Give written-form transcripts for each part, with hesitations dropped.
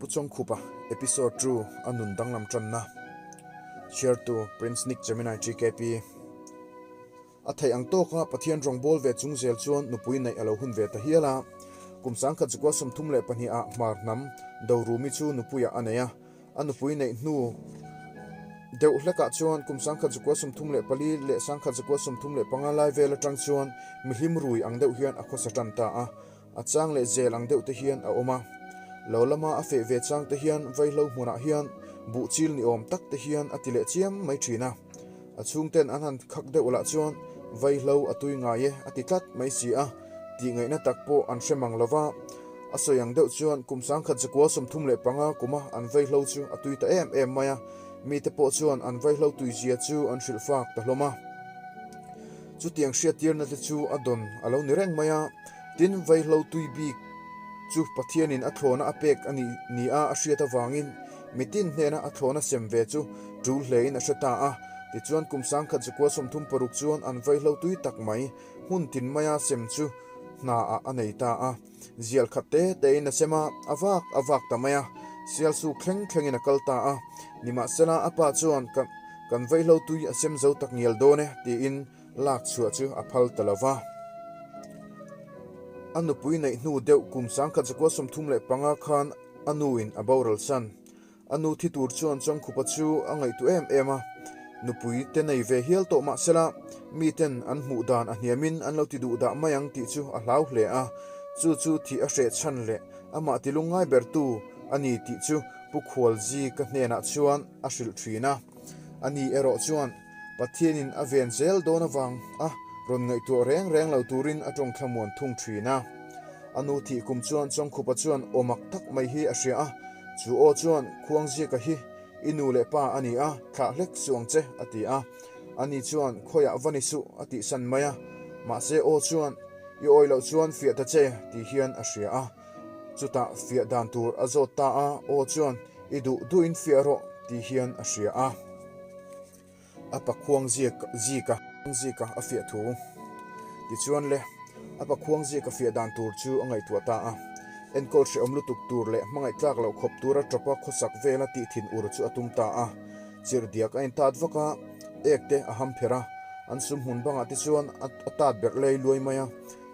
Pu Chawngkhupa Episode ii a nun danglam tanna Chhiartu Prince Nick Gemini GKP A theih ang tawka Pathian rawngbâwl ve chung zel chuan nupui neih a lo hun ve ta hial a. Kum 1932 ah Hmar hnam Dorumi chu nupuiah a nei a. A nupui neih hnu deuh hlekah chuan kum 1934 leh 1935 lai vel atang chuan mihlim rui ang deuh hian a khawsa tan ta a. A chang leh zel ang deuh te hian a awm a. Lo lama a feh ve chang te hian vaihlo hmunah hian buh chil ni awm tak te hian a ti leh chiam mai thin a. A chhungten an han khak deuh lah chuan vaihlo a tui ngai e a ti tlat mai si a, tih ngaihna tak pawh an hre mang lo va. A sawi ang deuh chuan kum 1935 kuma an vaihlo chu a tui ta em em mai a, mite pawh chuan an vaihlo tuizia chu an hrilh fak ta hlawm a. Chutiang hriattirna te chu a dawn a lo ni reng mai a, tin vaihlo tui bik chu Pathianin a thlawna a pek a nih nia a hriat avangin mitin hnena a thlawna sem ve chu tul hlein a hre ta a. Tichuan kum 1936 chuan an vaihlo tui tak mai hmun tin maia sem chu hnaah a nei ta a. Zial khat te tein a sem a, a vak a vak ta mai a, sial suk thleng thlengin a kal ta a. Nimahsela a pa chuan ka kan vaihlo tui a sem zo tak ngial dawn e tiin lak chhuah chu a phal ta lo va. A nupui neih hnu deuh kum 1935 khan a nuin a boral san. A nu thi tur chuan Chawngkhupa chu a ngaihtuah em em a, nupui te nei ve hial tawh mahsela miten an hmuh dan a hniamin an lo ti duh dah mai ang tih chu a hlau hle a, chu chu thih a hreh chhan leh amah ti lungngai bertu a ni tih chu Pu Khualzika hnenah chuan a hrilh thin a. Ani erawh chuan Pathianin a ven zel dawn avang a rawn ngaihtuah reng reng lo turin a tawng thlamuan thung thin a. A nu thih kum chuan Chawngkhupa chuan aw mak tak mai hi a hria a, chu aw chuan Khuangzika hi i nu leh pa a ni a, thlah hlek suh ang che a ti a. Ani chuan khawiah va ni suh a tihsan mai a, mahse aw chuan i awi loh chuan fiah ta che ti hian a hria a. Chutah fiah dan tur a zawt ta a, aw chuan i duh duhin fiah rawh ti hian a hria a. A pakhuang ziak zika zika a fiah thu. Tichuan le, a pakhuang ziaka fiah dan tur chu a ngaihtuah ta a. Enkawl hrehawm lutuk tur leh hmangaih tlak loh khawp tura tawpa khawsak vela tih thin ur chu a tum ta a. Chirh diak a intat vak a, ek te a ham pherh a, an sum hmun bangah te chuan a tat berh lei luai mai a.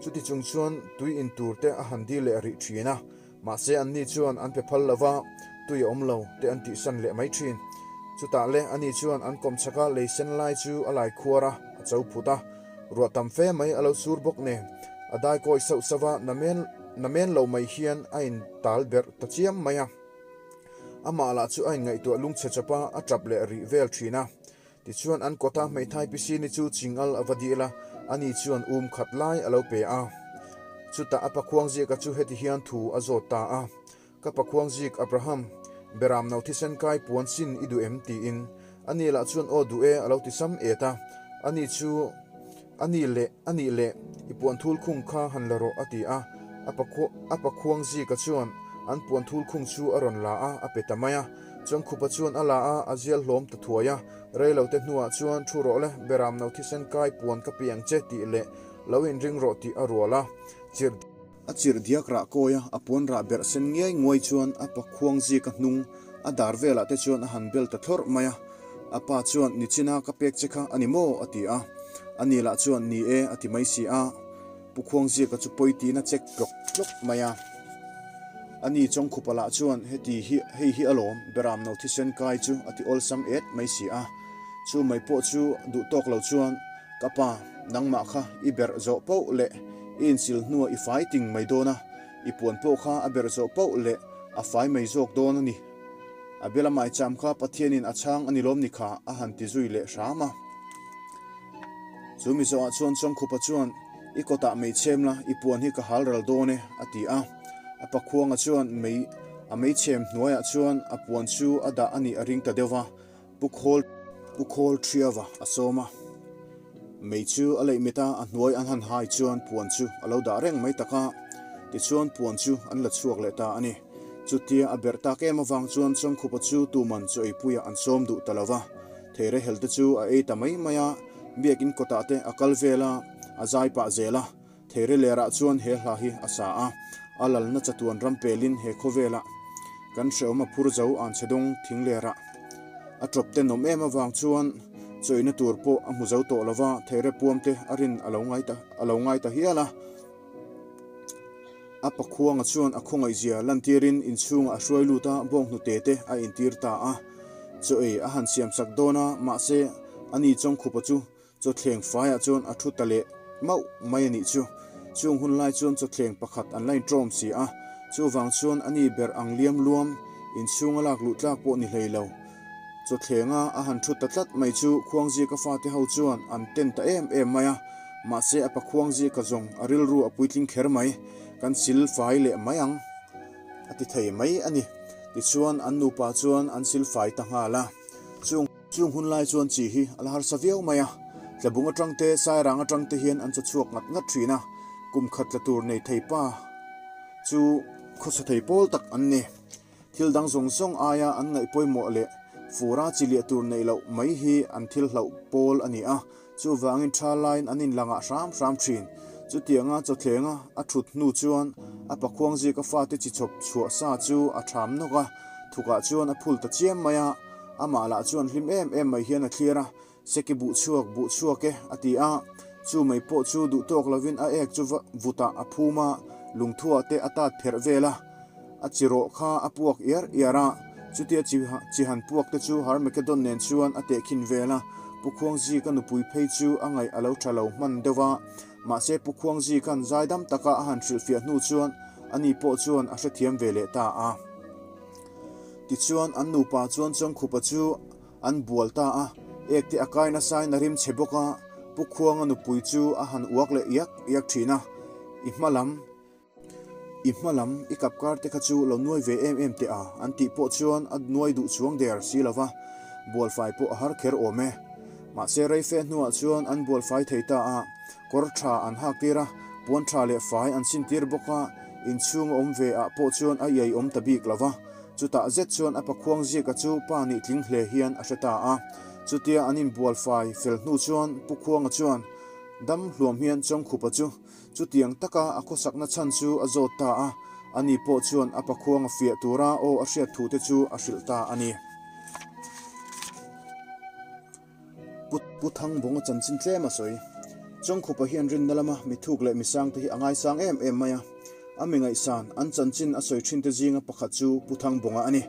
Chuti chung chuan tui in tur te a han dil leh rih thin a. Mahse anni chuan an pe phal lo va, tui a awm lo te an tihsan leh mai thin. Chutah le ani chuan an kawm chhaka lei sen lai chu a lai khuar a, a cho phut a. Ruah tam fe mai a lo sur bawk nen, a dai kawi sauh sauh a, namen namen lo mai hian a in tal berh ta chiam mai a. Amah lah chu a inngaihtuah lungchhe chawp a, a tap leh rih vel thin a. Tichuan an kawta hmeithai pisini chu chingal a va dil a, ani chuan um khat lai a lo pe a. Chutah a pakhuang zika chu heti hian thu a zawt ta a, Ka pakhuang zik Abraham, Beram no thisen kai puan sin i duh em? tiin. Ani lah chuan aw duh e a lo ti sam et a. Ani chu, Ani leh, anih leh, i puan thul khung kha han la rawh a ti a. A a pakhuang zika chuan an puan thul khung chu a rawn la a, a pe ta mai a. Chawngkhupa chuan a la a, a zial hlawm ta thuai a. Reilote hnuah chuan thu rawh le, Beram no thisen kai puan ka pi ang che tih leh lo inring rawh tih a rual a. Chirh. A chirh diak rah kawi a, a puan rah berh sen ngiai nguai chuan a pa khuang zik a hnung a dar velah te chuan a han bel ta thlawrh mai a. A pa chuan Nichina ka pek che kha a ni maw? a ti a. Ani lah chuan Ni e a ti mai si a. Pu Khuangzika chu pawi tiin a chek tlawk tlawk mai a. Ani Chawngkhupa lah chuan heti hi hei hi alawm Beram no thisen kai chu a ti awlsam et mai si a. Chu mai pawh chu duh tawk lo chuan ka pa nangmah kha i berh zawh poh leh i insil hnuah i fai ting mai dawn a, i puan pawh kha a berh zawh poh leh a fai mai zawk dawn a ni. A bela maicham kha Pathianin a chhang a ni lawm ni kha a han ti zui leh hram a. Chu mi zawhah chuan Chawngkhupa chuan, I kawtah mei chhem la, i puan hi ka hal ral dawn e, a ti a. A pakhuanga chuan mei a mei chhem hnuaiah chuan a puan chu a dah a nih a ring ta deuh va, Pu Khawl Pu Khawl Thiava a sawm a. Mei chu a leih mit a, a hnuai an han hai chuan puan chu a lo dah reng mai tak a. Tichuan puan chu an la chhuak leh ta a ni. Chutia a berh tak em avang chuan Chawngkhupa chu tuman chaw eipuiah an sawm duh ta lo va. Theirehel te chu a ei ta mai mai a, biakin kawtah te a kal vel a, a zai pah zel a. Theire lerah chuan he hla hi a sa a, a lalna chatuan ram pelin he khawvelah Kan hreawm a phur zo an chhe dawng thing lerah. A tawp tenawm em avang chuan chawina tur pawh a hmu zo tawh lo va, theire puam te a rin a lo ngai ta a lo ngai ta hial a. A pakhuanga chuan a khawngaihzia lantirin inchhungah a hruai lut a, bawnghnute te a intir ta a. Chaw ei a han siamsak dawn a, mahse ani Chawngkhupa chu Chawthleng faiah chuan a thu ta leh mauh mai a nih chu. Chung hun lai chuan chawthleng pakhat an la inṭawm si a, chuvang chuan a ni ber ang liam luam inchhung a lak luh tlak pawh ni hlei lo. Chawthlenga a han thu ta tlat mai chu Khuangzika fate ho chuan an ten ta em em mai a, mahse a pa Khuangzika zawng a rilru a puitling kher mai, kan sil fai leh mai ang a ti thei mai a ni. Tichuan an nupa chuan an sil fai ta nghal a, chung. Chung hun lai chuan chi hi a la harsa viau mai a, tlabung atang te, sairang atang te hian an chaw chhuak ngat ngat thin a, kum khat tla tur nei thei pa chu khawsa thei pawl tak an ni. Thil dang zawng zawng aia an ngaih pawimawh leh fura chi liah tur neih loh mai hi an thil hlauh pawl a ni a, chuvangin tha laiin an inlangah hram hram thin. Chutianga chawthlenga a thut hnu chuan a pakhuang zika fate chi chhawp chhuah sa chu a tham nawk a, thukah chuan a phul ta chiam mai a. Amah lah chuan hlim em em mai hian a thlir a, Seki buh chhuak, buh chhuak e, a ti a. Chu mai pawh chu duh tawk lovin a ek chu vutah a phum a, lungthuah te a tat pherh vel a. A chi rawh kha a puak iar iar a, chutia chi chi han puak te chu Harmagedon nen chuan a tehkhin vel a. Pu Khuangzika nupui phei chu a ngaih a lo tha lo hman deuh a, mahse Pu Khuangzika'n zaidam taka a han hrilhfiah hnu chuan ani pawh chuan a hrethiam ve leh ta a. Tichuan an nupa chuan Chawngkhupa chu an bual ta a, ek te a kai nasain a rim chhe bawk a, Pu Khuanga nupui chu a han uak leh iak iak thin a, I hma lam, i hma lam, i kap kar te kha chu lo nuai ve em em teh a, an tih pawh chuan a nuai duh chuang der si lo va, bualfai pawh a har kher awm e. Mahse reife hnuah chuan an bualfai thei ta a, kawr tha an hak tir a, puan tha leh fai an sin tir bawk a, Inchhung a awm ve ah pawh chuan a iai awm ta bik lo va, chutah zet chuan a pakhuang zika chu pa nih tling hle hian a hre ta a. Chutia an inbual fai fel hnu chuan Pu Khuanga chuan dam hluam hian Chawngkhupa chu chutiang taka a khawsakna chhan chu a zawt ta a, ani pawh chuan a pakhuanga fiah tura aw a hriat thu te chu a hrilh ta a ni. Pu Thangbawnga chanchin tlem a sawi. Chawngkhupa hian rinna lama mithuk leh misangte hi a ngaisang em em mai a. A mi ngaihsan, an chanchin a sawi thinte zinga pakhat chu Pu Thangbawnga a ni.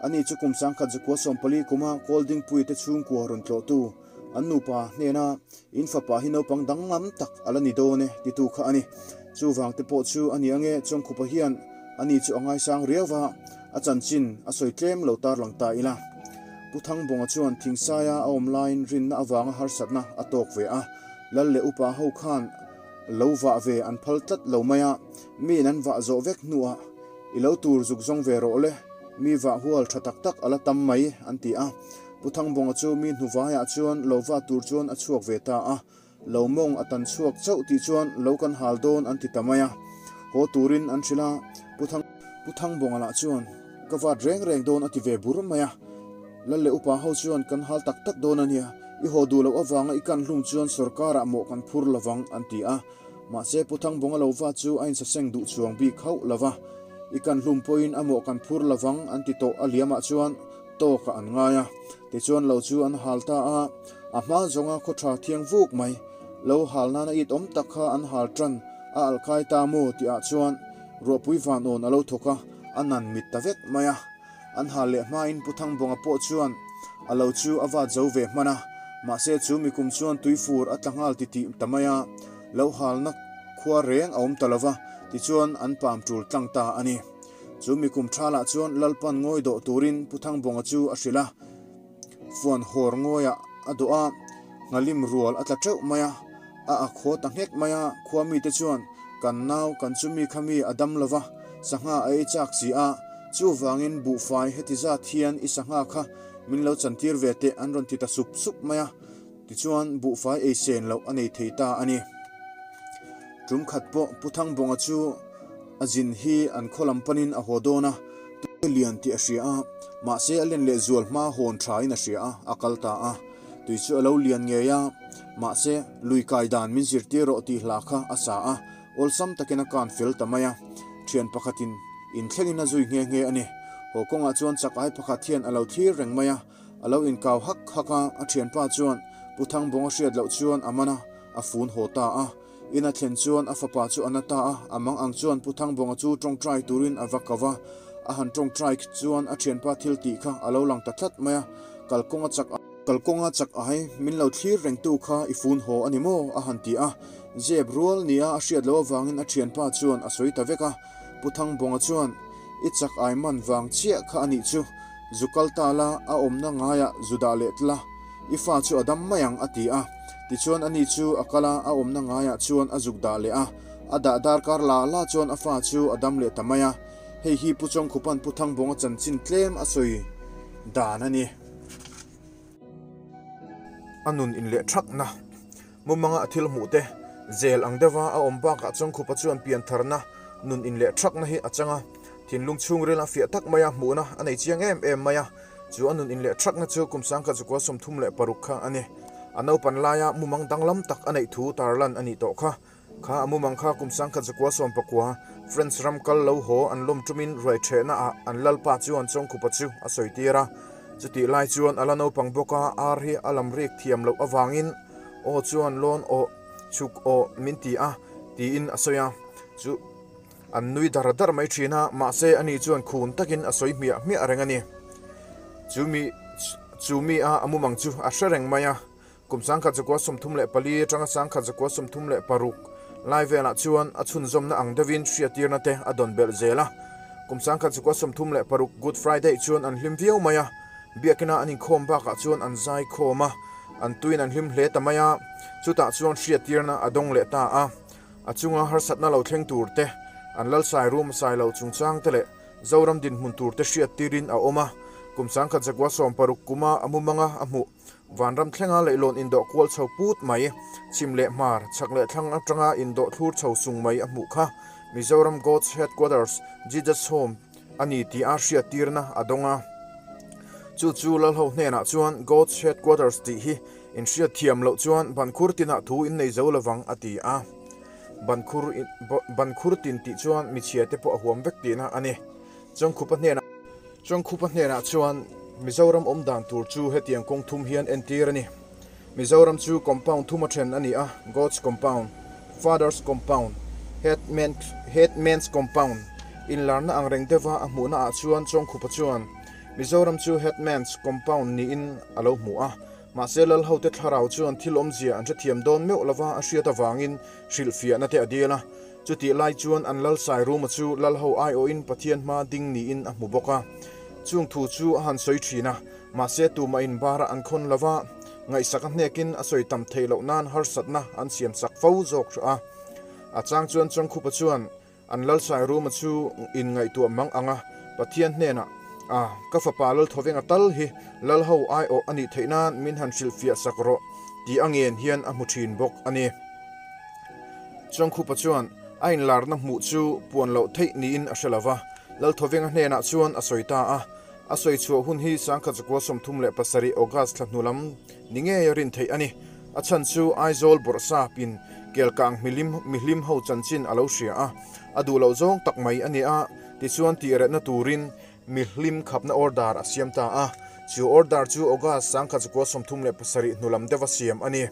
Ani chu kum sangkhat zakua 40 kuma Kawldingpui te chhungkua rawn tlawhtu, an nupa hnena in fapa hi naupang danglam tak a la ni dawn e titu kha a ni. Chuvangte pawh chu a ni ange Chawngkhupa hian ani chu a ngaisang riau va. A chanchin a sawi tlem lo tarlang ta ila. Pu Thangbawnga chuan Thingsaia a awm laiin rinna avanga harsatna a tawk ve a, Lal leh upa ho khan lo vah ve an phal tlat lo mai a, miin an vah zawh vek hnuah i lo tur zuk zawng ve rawh le, mi vah hual tha tak tak a la tam mai an ti a. Pu Thangbawnga chu mi hnuvaiah chuan lo vah tur chuan a chhuak ve ta a, Lo mawng a tan chhuak chauh tih chuan lo kan hal dawn an ti ta mai a, haw turin an hrilh a, Pu Thang Pu Thangbawnga lah chuan ka vat reng reng dawn a ti ve bur mai a, Lal leh upa ho chuan kan hal tak tak dawn a nia, i haw duh loh avanga i kan hlum chuan sorkarah mawh kan phur lovang an ti a, mahse Pu Thangbawnga lo vat chu a insaseng duh chuang bik hauh lo va, i kan hlum pawhin a mawh kan phur lovang an ti tawh a liamah chuan tawkah an ngai a, tichuan lo chu an hal ta a, a hma zawnga khaw tha thiang vuk mai, lo hal nana it awm tak kha an hal tan a alh kai ta maw tih ah chuan ruahpui van awn a lo thawk a, a nan mit ta vek mai a. An hal leh hmain Pu Thangbawnga pawh chuan a lo chu a vat zo ve hman a, mahse chu mikum chuan tuifur a tla nghal titih ta mai a, lo halna khua reng a awm ta lo va, tichuan an pam tul tlang ta a ni. Chu mi kum thalah chuan Lalpan ngawi dawh turin Pu Thangbawnga chu a hrilh a, fuan hawr ngawiah a dawh a, nghalim rual a tla teuh mai a, a ak haw ta nghek mai a, khua mite chuan kan nau kan chu mi kha mi a dam lo va, sangha a ei chak si a, chuvangin buhfai heti zat hian i sangha kha min lo chantir ve teh an rawn ti ta sup sup mai a, tichuan buhfai ei sen loh a nei thei ta a ni. Tum khat pawh Pu Thangbawnga chu a zin hi an khaw lam panin a haw dawn a, tui lian tih a hria a, mahse a len leh zual hma hawn thain a hria a, a kal ta a. Tui chu a lo lian ngei a, mahse lui kai dan min zirtir rawh tih hla kha a sa a, awlsam takin a kan fel ta mai a. Thian pakhatin inthlengin a zui nghe nghe a ni. Haw kawngah chuan chak ai pakhat hian a lo thlir reng mai a, a lo inkau hak hak a, a thianpa chuan Pu Thangbawnga hriat loh chuan a man a, a fun haw ta a. In a thlen chuan a fapa chu a na ta a, a mang ang chuan Pu Thangbawnga chu tawngtai turin a va kau a, a han tawngtai chuan a thianpa thil tih kha a lo lang ta tlat mai a, kalkawnga chak kalkawnga chak ai min lo thlir rengtu kha i fun haw a ni maw? a han ti a, zep rual nia a hriat loh avangin a thianpa chuan a sawi ta vek a, Pu Thangbawnga chuan I chak ai man vang chiah kha a nih chu, zu kal ta la, a awmna ngaiah zu dah leh tla, i fa chu a dam mai ang a ti a. Tichuan ani chu a kal a, a awmna ngaiah chuan a zuk dah leh a, a dah darkar la la chuan a fa chu a dam leh ta mai a. Hei hi Pu Chawngkhupa'n Pu Thangbawnga chanchin tlem a sawi dan a ni. A nun inleh thakna Mumanga a thil hmuh te zel ang deuha a awm bakah Chawngkhupa chuan piantharna nun inleh thakna hi a chang a, thinlung chhungril a fiah tak maia hmuhna a nei chiang em em mai a, chu a nun inleh thakna chu kum sangkhat zakua 36 kha a ni. A naupan laia mumang danglam tak a neih thu tarlan a nih tawh kha. Kha a mumang kha kum sangkhat zakua sawmpakua French ram kal lo haw an lawm tumin ruai thehna ah an lalpa chuan Chawngkhupa chu a sawi tir a. Chutih lai chuan a la naupang bawka ar hi a lam rik thiam loh avangin Aw chuan lawn aw chhuk aw min ti a tiin a sawi a, chu an nui dar dar mai thin a, mahse ani chuan khun takin a sawi hmiah hmiah reng a ni. Chu mi chu mi a a mumang chu a hre reng mai a, kum 1934 atanga 1936 lai velah chuan a chhunzawmna ang deuhin hriattirna te a dawn belh zel a, kum 1936 Good Friday chuan an hlim viau mai a, biakina an inkhawm bakah chuan an zai khawm a. An tuin an hlim hle ta mai a, chutah chuan hriattirna a dawng leh ta a. A chunga harsatna lo thleng tur te, an lalsai rum sai lo chungchang te leh Zoram dinhmun tur te hriattirin a awm a. Kum 1960 kuma a mumanga a hmuh vanram thlenga leihlawn indawh kual chho put mai, chhim leh hmar, chhak leh thlang atanga indawh thlur chho sung mai a hmuh kha Mizoram God's Headquarters, Jesus Home, a ni tih a hriattirna a dawng a. Chu chu Lalho hnenah chuan God's Headquarters tih hi in hriatthiam loh chuan bankhur tinah thu in nei zo lovang a ti a. Bankhur bankhur tin tih chuan michhia te pawh a huam vek tihna a ni. Chawngkhupa hnenah Chawngkhupa hnenah chuan Mizoram awm dan tur chu hetiang kawng thum hian entir a ni. Mizoram chu compound thum a then a ni a, God's compound, Father's compound, Headman Headman's compound. Inlarna ang reng deuha a hmuhna ah chuan Chawngkhupa chuan Mizoram chu Headman's compound niin a lo hmu a, mahse Lalhote thlarau chuan thil awmzia an hrethiam dawn meuh lova a hriat avangin hrilhfiahna te a dil a. Chutih lai chuan an Lalsai Ruma chu Lalho aiawhin Pathian hma ding niin a hmu bawk a. Chung thu chu a han sawi thin a. Mahse tumah in bara an khawn lova, ngaihsak a hnekin a sawi tam theih loh nan harsatna an siam sak fo zawk hrah a. A chang chuan Chawngkhupa chuan an Lalsai Ruma chu in ngaihtuah mang ang a, Pathian hnenah, A, ka fapa Lalthawenga tal hi Lalho aiawh a nih theih nan min han hrilhfiah sak rawh, tih a ngen hian a hmu thin bawk a ni. Chawngkhupa chuan a inlarna hmuh chu puan loh theih niin a hre lova, Lalthawenga hnenah chuan a sawi ta a. A sawi chhuah hun hi 1937 August thla hnu lam ni ngei a rin theih a ni. A chhan chu Aizawl bawrhsap in Kelkang milim mihlim ho chanchin a lo hria a, a duh loh zawng tak mai a ni a, tichuan tih rehna turin mihlim khapna order a siam ta a. Chu order chu August 1937 hnu lam deuha siam a ni.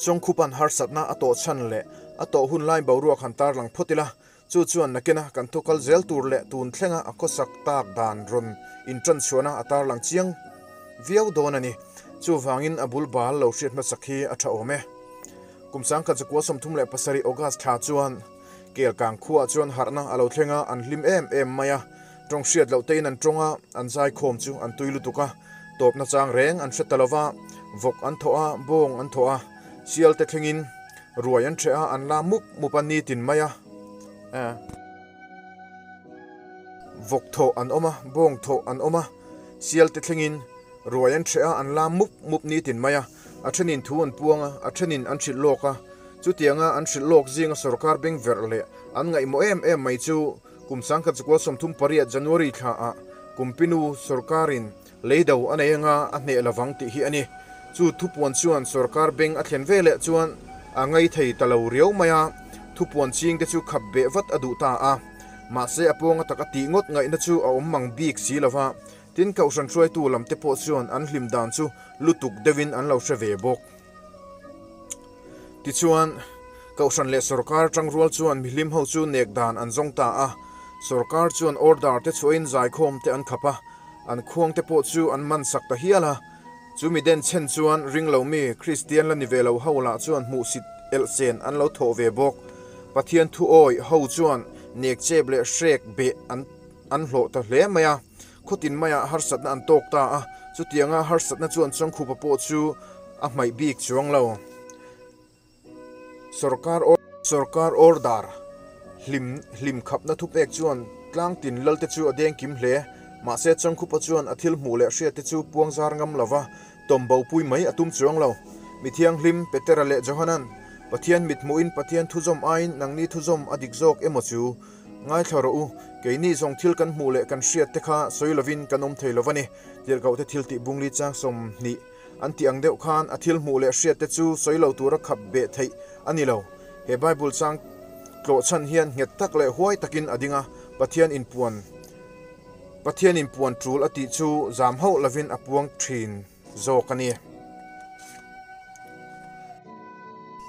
Chawngkhupan harsatna a tawh chhan leh a tawh hun lai boruak han tarlang phawt ila, Chu chuan nakina kan thu kal zel tur leh tun thlenga a khawsak tak dan rawn intan chhuahna a tarlang chiang viau dawn a ni. Chuvangin a bul bal lo hriat hmasak hi a tha awm e. Kum 1937 August thla chuan Kelkang khuaah chuan harhna a lo thleng a, an hlim em em mai a. Tawng hriat loh tein an tawng a, an zaikhawm chu an tui lutuk a, tawpna chang reng an hre ta lo va, vawk an thawh a, bawng an thawh a, sial te thlengin ruai an hreh a, an la mup mup a nitin mai a. Vawk thawh an awm a, bawng thawh an awm a, sial te thlengin ruai an hreh a, an la mup mup nitin mai a. A thenin thu an puang a, a thenin an hrilh lawk a. Chutianga an hrilh lawk zinga sorkar bengverh leh an ngaihmawh em em mai chu Kum 1938 January thla ah Kumpinu sorkarin leido a nei anga a hneh lovang tih hi a ni. Chu thupuan chuan sorkar beng a thlen veleh chuan a ngai thei ta lo riau mai a, thupuan ching te chu khap beh vat a duh ta a. Mahse a pawnga taka tih ngawt ngaihna chu a awm mang bik si lo va, tin kohhran hruaitu lam te pawh chuan an hlim dan chu lutuk deuhin an lo hre ve bawk. Tichuan, kohhran leh sorkar tangrual chuan mihlim ho chu nek dan an zawng ta a, sorkar chuan order te chhuahin zaikhawm te an khap a, an khuang te pawh chu an man sak ta hial a. Chu mi den chhen chuan ringlo mi Kristian la ni ve lo ho lah chuan hmuhsit elhsen an lo thawh ve bawk. Pathian thu awi ho chuan nek chep leh hrek beh an an hlawh ta hle mai a. Khawtin maiah harsatna an tawk ta a, chutianga harsatna chuan Chawngkhupa pawh chu a hmaih bik chuang lo. Sorkar sorkar order hlim hlim khapna thupek chuan tlangtin lalte chu a dengkim hle. Mahse Chawngkhupa chuan a thil hmuh leh hriatte chu puang zar ngam lova tawm bopui mai a tum chuang lo. Mi thianghlim Petera leh Johanan, Pathian mithmuhin Pathian thuzawm aiin nangni thuzawm a dik zawk emaw chu? Ngaithla rawh u, keini zawng thil kan hmuh leh kan hriatte kha sawi lovin kan awm thei lo va ni. Tirhkohte thil tih bungli chang 20. An tih ang deuh khan a thil hmuh leh hriatte chu sawi lo tura khap beh theih a ni lo. He Bible chang tlawh chhan hian nghet tak leh huai takin a ding a, Pathian inpuan Pathian inpuan tul a tih chu zam hauh lovin a puang thin zawk a ni.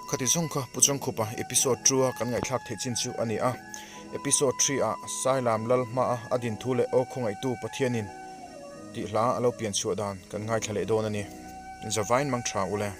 Khati zawng kha Pu Chawngkhupa episode 2 a kan ngaihthlak theih chin chu a ni a. Episode 3 ah Sailam Lal hmaa a din thu leh aw khawngaihtu Pathianin tih hla a lo pian chhuah dan kan ngaithla leh dawn a ni. Zavain mang tha ule.